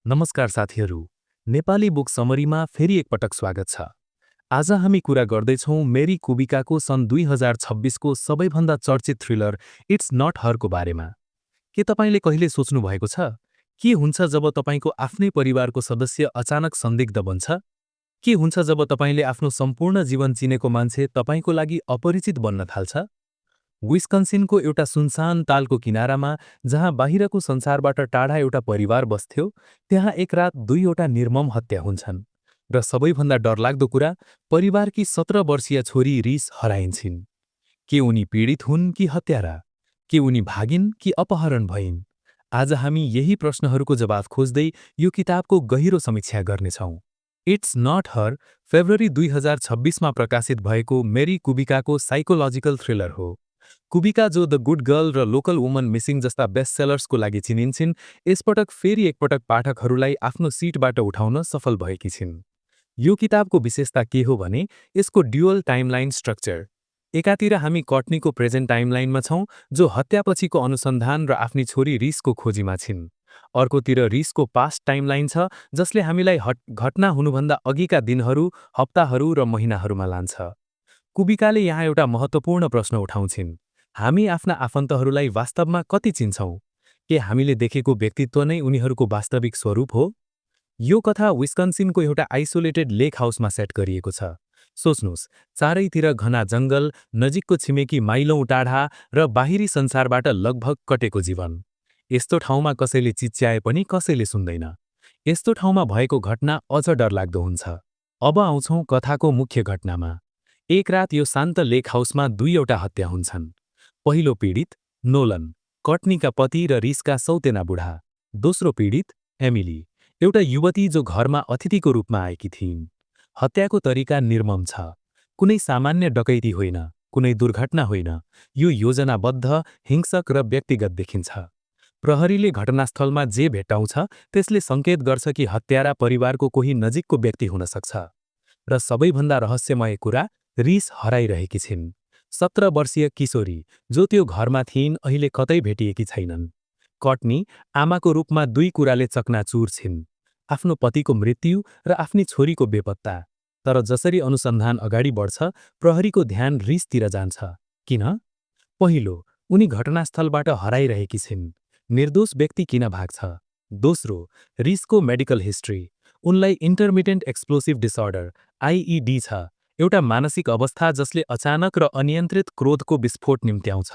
नमस्कार साथीहरू, नेपाली बुक समरीमा फेरि एकपटक स्वागत छ। आज हामी कुरा गर्दैछौँ मेरी कुबिकाको सन् 2026 को सबैभन्दा चर्चित थ्रिलर इट्स नट हरको बारेमा। के तपाईँले कहिले सोच्नु भएको छ के हुन्छ जब तपाईँको आफ्नै परिवारको सदस्य अचानक संदिग्ध बन्छ? के हुन्छ जब तपाईँले आफ्नो सम्पूर्ण जीवन चिनेको मान्छे तपाईँको लागि अपरिचित बन्न थाल्छ? विस्कन्सिनको एउटा सुनसान तालको किनारामा जहाँ बाहिरको संसारबाट टाढा एउटा परिवार बस्थ्यो, त्यहाँ एक रात दुईवटा निर्मम हत्या हुन्छन्। र सबैभन्दा डरलाग्दो कुरा, परिवारकी 17 वर्षीय छोरी रिस हराइन्छिन्। के उनी पीडित हुन् कि हत्यारा? के उनी भागिन् कि अपहरण भइन्? आज हामी यही प्रश्नहरूको जवाफ खोज्दै यो किताबको गहिरो समीक्षा गर्नेछौँ। इट्स नट हर फेब्रुअरी 2026 मा प्रकाशित भएको मेरी कुबिकाको साइकोलोजिकल थ्रिलर हो। कुबिका जो द गुड गर्ल र लोकल वुमन मिसिङ जस्ता बेस्ट सेलर्सको लागि चिनिन्छन्, यसपटक फेरि एकपटक पाठकहरूलाई आफ्नो सिटबाट उठाउन सफल भएकी छिन्। यो किताबको विशेषता के हो भने यसको ड्युअल टाइमलाइन स्ट्रक्चर। एकातिर हामी कटनीको प्रेजेन्ट टाइमलाइनमा छौँ, जो हत्यापछिको अनुसन्धान र आफ्नी छोरी रिसको खोजीमा छिन्। अर्कोतिर रिसको पास्ट टाइमलाइन छ, जसले हामीलाई घटना हुनुभन्दा अघिका दिनहरू, हप्ताहरू र महिनाहरूमा लान्छ। कुबिकाले यहाँ एउटा महत्त्वपूर्ण प्रश्न उठाउँछिन्। हामी आफ्ना आफन्तहरूलाई वास्तवमा कति चिन्छौँ? के हामीले देखेको व्यक्तित्व नै उनीहरूको वास्तविक स्वरूप हो? यो कथा विस्कन्सिनको एउटा आइसोलेटेड लेक हाउसमा सेट गरिएको छ। सोच्नुस्, चारैतिर घना जङ्गल, नजिकको छिमेकी माइलौँ टाढा र बाहिरी संसारबाट लगभग कटेको जीवन। यस्तो ठाउँमा कसैले चिच्याए पनि कसैले सुन्दैन। यस्तो ठाउँमा भएको घटना अझ डरलाग्दो हुन्छ। अब आउँछौँ कथाको मुख्य घटनामा। एक रात यो शान्त लेक हाउसमा दुईवटा हत्या हुन्छन्। पहिलो पीडित नोलन, कटनीका पति र रिसका सौतेना बुढा। दोस्रो पीडित एमिली, एउटा युवती जो घरमा अतिथिको रूपमा आएकी थिइन्। हत्याको तरिका निर्मम छ। कुनै सामान्य डकैती होइन, कुनै दुर्घटना होइन। यो योजनाबद्ध, हिंसक र व्यक्तिगत देखिन्छ। प्रहरीले घटनास्थलमा जे भेट्टाउँछ त्यसले सङ्केत गर्छ कि हत्यारा परिवारको कोही नजिकको व्यक्ति हुन सक्छ। र सबैभन्दा रहस्यमय कुरा, रिस हराइरहेकी छिन्। 17 वर्षीय किशोरी जो त्यो घरमा थिइन् अहिले कतै भेटिएकी छैनन्। कटनी आमाको रूपमा दुई कुराले चकनाचुर छिन्, आफ्नो पतिको मृत्यु र आफ्नी छोरीको बेपत्ता। तर जसरी अनुसन्धान अगाडि बढ्छ, प्रहरीको ध्यान रिसतिर जान्छ। किन? पहिलो, उनी घटनास्थलबाट हराइरहेकी छिन्। निर्दोष व्यक्ति किन भाग्छ? दोस्रो, रिसको मेडिकल हिस्ट्री। उनलाई इन्टरमिटेन्ट एक्सप्लोसिभ डिसअर्डर आइइडी छ, एउटा मानसिक अवस्था जसले अचानक र अनियन्त्रित क्रोधको विस्फोट निम्त्याउँछ।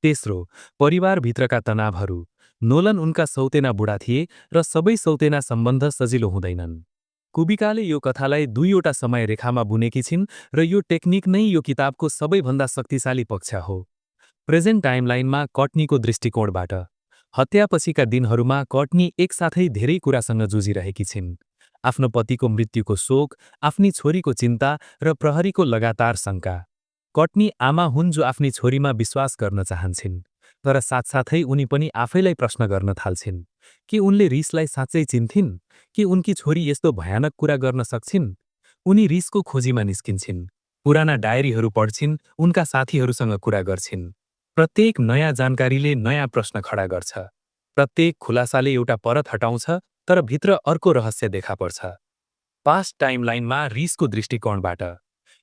तेस्रो, परिवारभित्रका तनावहरू। नोलन उनका सौतेना बुढा थिए र सबै सौतेना सम्बन्ध सजिलो हुँदैनन्। कुबिकाले यो कथालाई दुईवटा समय रेखामा बुनेकी छिन् र यो टेक्निक नै यो किताबको सबैभन्दा शक्तिशाली पक्ष हो। प्रेजेन्ट टाइमलाइनमा कटनीको दृष्टिकोणबाट। हत्यापछिका दिनहरूमा कटनी एकसाथै धेरै कुरासँग जुझिरहेकी छिन्। आफ्नो पतिको मृत्युको शोक, आफ्नी छोरीको चिन्ता र प्रहरीको लगातार शङ्का। कटनी आमा हुन् जो आफ्नी छोरीमा विश्वास गर्न चाहन्छन्, तर साथसाथै उनी पनि आफैलाई प्रश्न गर्न थाल्छिन्। के उनले रिसलाई साँच्चै चिन्थिन्? के उनकी छोरी यस्तो भयानक कुरा गर्न सक्छिन्? उनी रिसको खोजीमा निस्किन्छन्, पुराना डायरीहरू पढ्छिन्, उनका साथीहरूसँग कुरा गर्छिन्। प्रत्येक नयाँ जानकारीले नयाँ प्रश्न खडा गर्छ। प्रत्येक खुलासाले एउटा परत हटाउँछ, तर भित्र अर्को रहस्य देखा पर्छ। पास्ट टाइमलाइनमा रिसको दृष्टिकोणबाट।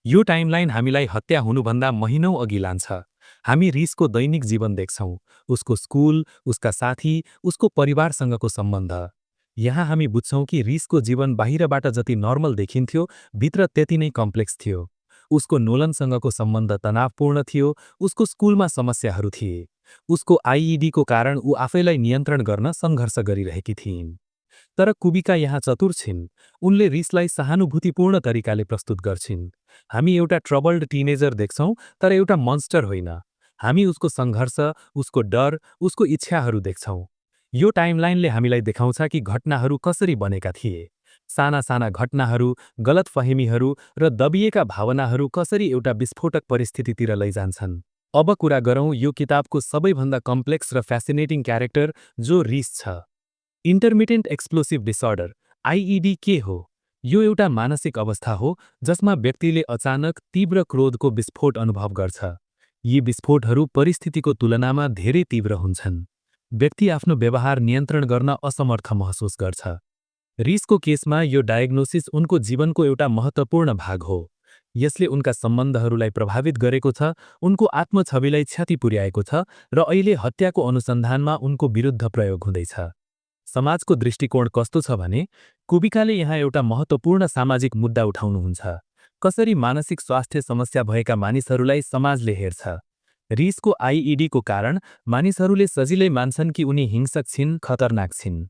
यो टाइमलाइन हामीलाई हत्या हुनुभन्दा महिनौं अघि लान्छ। हामी रिसको दैनिक जीवन देख्छौं, उसको स्कुल, उसका साथी, उसको परिवारसँगको सम्बन्ध। यहाँ हामी बुझ्छौं कि रिसको जीवन बाहिरबाट जति नर्मल देखिन्थ्यो, भित्र त्यति नै कम्प्लेक्स थियो। उसको नोलनसँगको सम्बन्ध तनावपूर्ण थियो, उसको स्कुलमा समस्याहरू थिए। उसको आइइडीको कारण ऊ आफैलाई नियन्त्रण गर्न सङ्घर्ष गरिरहेकी थिइन्। तर कुबिका यहाँ चतुर छिन्। उनले रिसलाई सहानुभूतिपूर्ण तरिकाले प्रस्तुत गर्छिन्। हामी एउटा ट्रबल्ड टिनेजर देख्छौं, तर एउटा मन्स्टर होइन। हामी उसको सङ्घर्ष, उसको डर, उसको इच्छाहरू देख्छौं। यो टाइमलाइनले हामीलाई देखाउँछ कि घटनाहरू कसरी बनेका थिए। साना साना घटनाहरू, गलतफहमीहरू र दबिएका भावनाहरू कसरी एउटा विस्फोटक परिस्थितितिर लैजान्छन्। अब कुरा गरौँ यो किताबको सबैभन्दा कम्प्लेक्स र फ्यासिनेटिङ क्यारेक्टर, जो रिस छ। इन्टरमिटेन्ट एक्सप्लोसिभ डिसअर्डर आइइडी के हो? यो एउटा मानसिक अवस्था हो जसमा व्यक्तिले अचानक तीव्र क्रोधको विस्फोट अनुभव गर्छ। यी विस्फोटहरू परिस्थितिको तुलनामा धेरै तीव्र हुन्छन्। व्यक्ति आफ्नो व्यवहार नियन्त्रण गर्न असमर्थ महसुस गर्छ। रिसको केसमा यो डायग्नोसिस उनको जीवनको एउटा महत्त्वपूर्ण भाग हो। यसले उनका सम्बन्धहरूलाई प्रभावित गरेको छ, उनको आत्मछविलाई क्षति पुर्याएको छ र अहिले हत्याको अनुसन्धानमा उनको विरुद्ध प्रयोग हुँदैछ। समाजको दृष्टिकोण कस्तो छ भने, कुबिकाले यहाँ एउटा महत्त्वपूर्ण सामाजिक मुद्दा उठाउनुहुन्छ। कसरी मानसिक स्वास्थ्य समस्या भएका मानिसहरूलाई समाजले हेर्छ। रिसको आइइडीको कारण मानिसहरूले सजिलै मान्छन् कि उनी हिंसक छिन्, खतरनाक छिन्।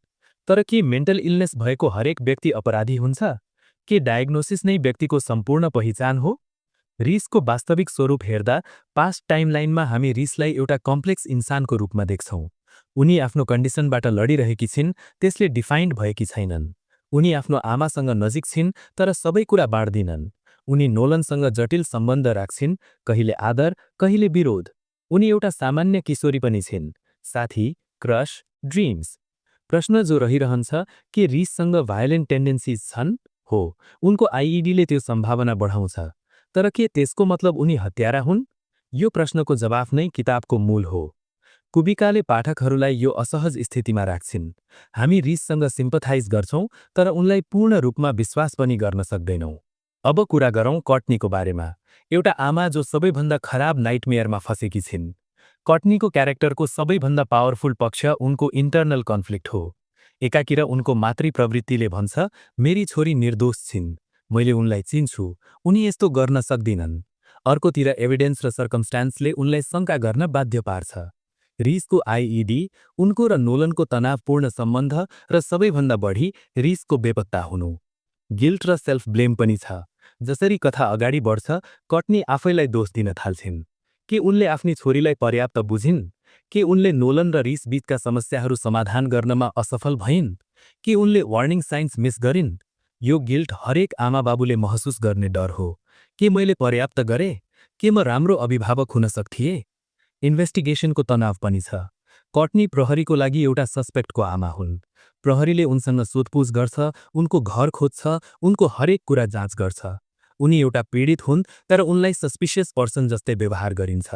तर के मेन्टल इलनेस भएको हरेक व्यक्ति अपराधी हुन्छ? के डायग्नोसिस नै व्यक्तिको सम्पूर्ण पहिचान हो? रिसको वास्तविक स्वरूप हेर्दा पास्ट टाइमलाइनमा हामी रिसलाई एउटा कम्प्लेक्स इन्सानको रूपमा देख्छौँ। उनी आफ्नो कन्डिसनबाट लडिरहेकी छिन्, त्यसले डिफाइन्ड भएकी छैनन्। उनी आफ्नो आमासँग नजिक छिन् तर सबै कुरा बाँड्दिनन्। उनी नोलनसँग जटिल सम्बन्ध राख्छिन्, कहिले आदर, कहिले विरोध। उनी एउटा सामान्य किशोरी पनि छिन्, साथी, क्रश, ड्रिम्स। प्रश्न जो रहिरहन्छ, के रिससँग भायोलेन्ट टेन्डेन्सिज छन्? हो, उनको आइइडीले त्यो सम्भावना बढाउँछ। तर के त्यसको मतलब उनी हत्यारा हुन्? यो प्रश्नको जवाफ नै किताबको मूल हो। कुबिकाले पाठकहरूलाई यो असहज स्थितिमा राख्छिन्। हामी रिससँग सिम्पथाइज गर्छौं, तर उनलाई पूर्ण रूपमा विश्वास पनि गर्न सक्दैनौं। अब कुरा गरौँ कटनीको बारेमा, एउटा आमा जो सबैभन्दा खराब नाइटमेयरमा फँसेकी छिन्। कटनीको क्यारेक्टरको सबैभन्दा पावरफुल पक्ष उनको इन्टर्नल कन्फ्लिक्ट हो। एकातिर उनको मातृ प्रवृत्तिले भन्छ, मेरी छोरी निर्दोष छिन्, मैले उनलाई चिन्छु, उनी यस्तो गर्न सक्दिनन्। अर्कोतिर एभिडेन्स र सर्कमस्टान्सले उनलाई शङ्का गर्न बाध्य पार्छ। रिसको आइइडी, उनको र नोलनको तनावपूर्ण सम्बन्ध र सबैभन्दा बढी रिसको बेपत्ता हुनु। गिल्ट र सेल्फ ब्लेम पनि छ। जसरी कथा अगाडि बढ्छ, कटनी आफैलाई दोष दिन थाल्छिन्। के उनले आफ्नी छोरीलाई पर्याप्त बुझिन्? के उनले नोलन र रिस बीचका समस्याहरू समाधान गर्नमा असफल भइन्? के उनले वार्निङ साइन्स मिस गरिन्? यो गिल्ट हरेक आमाबाबुले महसुस गर्ने डर हो। के मैले पर्याप्त गरे? के म राम्रो अभिभावक हुन सक्थिए? इन्भेस्टिगेसनको तनाव पनि छ। कटनी प्रहरीको लागि एउटा सस्पेक्टको आमा हुन्। प्रहरीले उनसँग सोधपुछ गर्छ, उनको घर खोज्छ, उनको हरेक कुरा जाँच गर्छ। उनी एउटा पीडित हुन्, तर उनलाई सस्पिशियस पर्सन जस्तै व्यवहार गरिन्छ।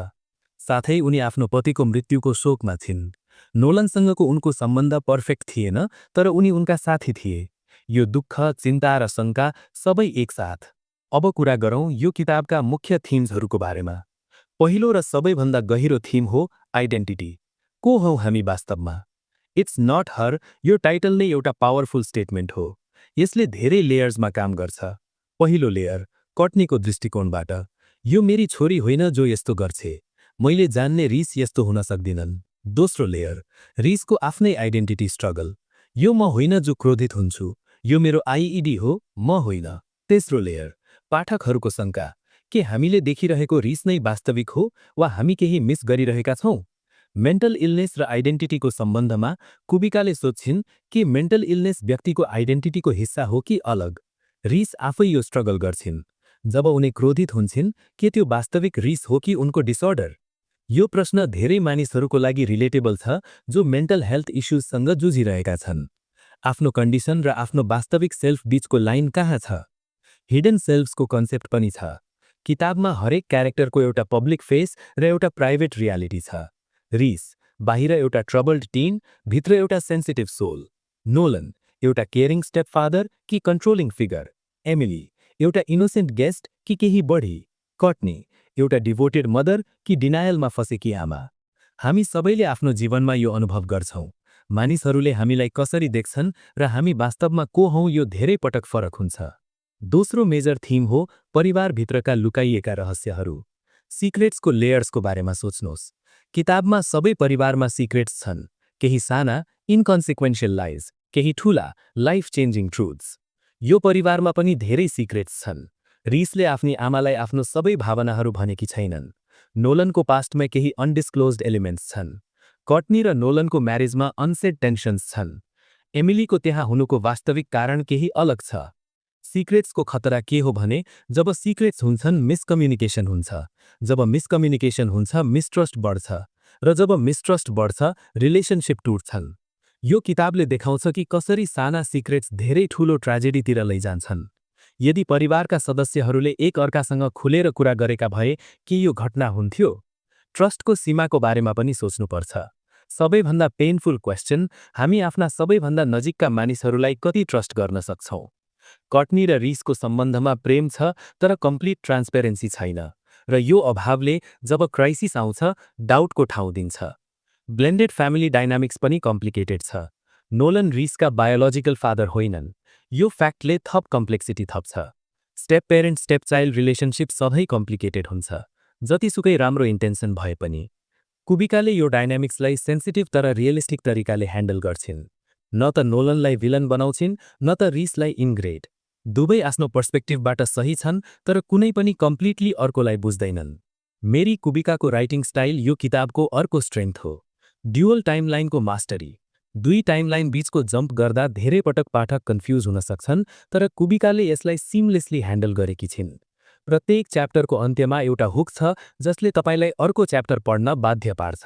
साथै उनी आफ्नो पतिको मृत्युको शोकमा छिन्। नोलनसँगको उनको सम्बन्ध पर्फेक्ट थिएन, तर उनी उनका साथी थिए। यो दुःख, चिन्ता र शङ्का सबै एकसाथ। अब कुरा गरौँ यो किताबका मुख्य थिम्सहरूको बारेमा। पहिलो र सबैभन्दा गहिरो थिम हो आइडेन्टिटी। को हौं हामी वास्तवमा? इट्स नट हर, यो टाइटल नै एउटा पावरफुल स्टेटमेन्ट हो। यसले धेरै लेयर्समा काम गर्छ। पहिलो लेयर, कटनीको दृष्टिकोणबाट, यो मेरी छोरी होइन जो यस्तो गर्छे। मैले जान्ने रिस यस्तो हुन सक्दिनन्। दोस्रो लेयर, रिसको आफ्नै आइडेन्टिटी स्ट्रगल। यो म होइन जो क्रोधित हुन्छु, यो मेरो आइइडी हो, म होइन। तेस्रो लेयर, पाठकहरूको शङ्का। के हामीले देखिरहेको रिस नै वास्तविक हो वा हामी केही मिस गरिरहेका छौं? मेन्टल इलनेस र आइडेन्टिटीको सम्बन्धमा कुबिकाले सोध्छिन् कि मेन्टल इलनेस व्यक्तिको आइडेन्टिटीको हिस्सा हो कि अलग। रिस आफै यो स्ट्रगल गर्छिन्। जब उनी क्रोधित हुन्छन्, के त्यो वास्तविक रिस हो कि उनको डिसअर्डर? यो प्रश्न धेरै मानिसहरूको लागि रिलेटेबल छ जो मेन्टल हेल्थ इस्युजसँग जुझिरहेका छन्। आफ्नो कन्डिसन र आफ्नो वास्तविक सेल्फ बीचको लाइन कहाँ छ? हिडन सेल्फ्सको कन्सेप्ट पनि छ। किताबमा हरेक क्यारेक्टरको एउटा पब्लिक फेस र एउटा प्राइभेट रियालिटी छ। रिस, बाहिर एउटा ट्रबल्ड टिन, भित्र एउटा सेन्सिटिभ सोल। नोलन, एउटा केयरिङ स्टेपफादर कि कन्ट्रोलिङ फिगर। एमिली, एउटा इनोसेन्ट गेस्ट कि केही बढी। कटनी, एउटा डिभोटेड मदर कि डिनायलमा फँसेकी आमा। हामी सबैले आफ्नो जीवनमा यो अनुभव गर्छौं। मानिसहरूले हामीलाई कसरी देख्छन् र हामी वास्तवमा को हौं यो धेरै पटक फरक हुन्छ। दोस्रो मेजर थिम हो परिवारभित्रका लुकाइएका रहस्यहरू। सिक्रेट्सको लेयर्सको बारेमा सोच्नुहोस्। किताबमा सबै परिवारमा सिक्रेट्स छन्। केही साना, इन्कन्सिक्वेन्शियल लाइज, केही ठूला, लाइफ चेन्जिङ ट्रुथ्स। यो परिवारमा पनि धेरै सिक्रेट्स छन्। रिसले आफ्नी आमालाई आफ्नो सबै भावनाहरू भनेकी छैनन्। नोलनको पास्टमा केही अनडिस्क्लोज्ड एलिमेन्ट्स छन्। कटनी र नोलनको म्यारेजमा अनसेड टेन्सन्स छन्। एमिलीको त्यहाँ हुनुको वास्तविक कारण केही अलग छ। सिक्रेट्सको खतरा के हो भने, जब सिक्रेट्स हुन्छन् मिसकम्युनिकेसन हुन्छ। जब मिसकम्युनिकेसन हुन्छ, मिसट्रस्ट बढ्छ। र जब मिसट्रस्ट बढ्छ, रिलेसनसिप टुट्छन्। यो किताबले देखाउँछ कि कसरी साना सिक्रेट्स धेरै ठूलो ट्रेजेडीतिर लैजान्छन्। यदि परिवारका सदस्यहरूले एक अर्कासँग खुलेर कुरा गरेका भए के यो घटना हुन्थ्यो? ट्रस्टको सीमाको बारेमा पनि सोच्नुपर्छ। सबैभन्दा पेनफुल क्वेश्चन, हामी आफ्ना सबैभन्दा नजिकका मानिसहरूलाई कति ट्रस्ट गर्न सक्छौँ? कटनी र रिसको सम्बन्धमा प्रेम छ तर कम्प्लिट ट्रान्सपेरेन्सी छैन र यो अभावले जब क्राइसिस आउँछ डाउटको ठाउँ दिन्छ। ब्लेन्डेड फ्यामिली डाइनामिक्स पनि कम्प्लिकेटेड छ। नोलन रिसका बायोलोजिकल फादर होइनन्। यो फ्याक्टले थप कम्प्लेक्सिटी थप्छ। Step parent step child relationship सधैँ कम्प्लिकेटेड हुन्छ, जतिसुकै राम्रो इन्टेन्सन भए पनि। कुबिकाले यो डाइनामिक्सलाई सेन्सिटिभ तर रियलिस्टिक तरिकाले ह्यान्डल गर्छिन्। न त नोलनलाई विलन बनाउँछिन् न त रिसलाई इनग्रेड। दुवै आफ्नो पर्सपेक्टिभबाट सही छन् तर कुनै पनि कम्प्लिटली अर्कोलाई बुझ्दैनन्। मेरी कुबिकाको राइटिङ स्टाइल यो किताबको अर्को स्ट्रेन्थ हो। ड्युअल टाइमलाइनको मास्टरी। दुई टाइमलाइन बीचको जम्प गर्दा धेरै पटक पाठक कन्फ्युज हुन सक्छन् तर कुबिकाले यसलाई सिमलेसली ह्यान्डल गरेकी छिन्। प्रत्येक च्याप्टरको अन्त्यमा एउटा हुक छ जसले तपाईलाई अर्को च्याप्टर पढ्न बाध्य पार्छ।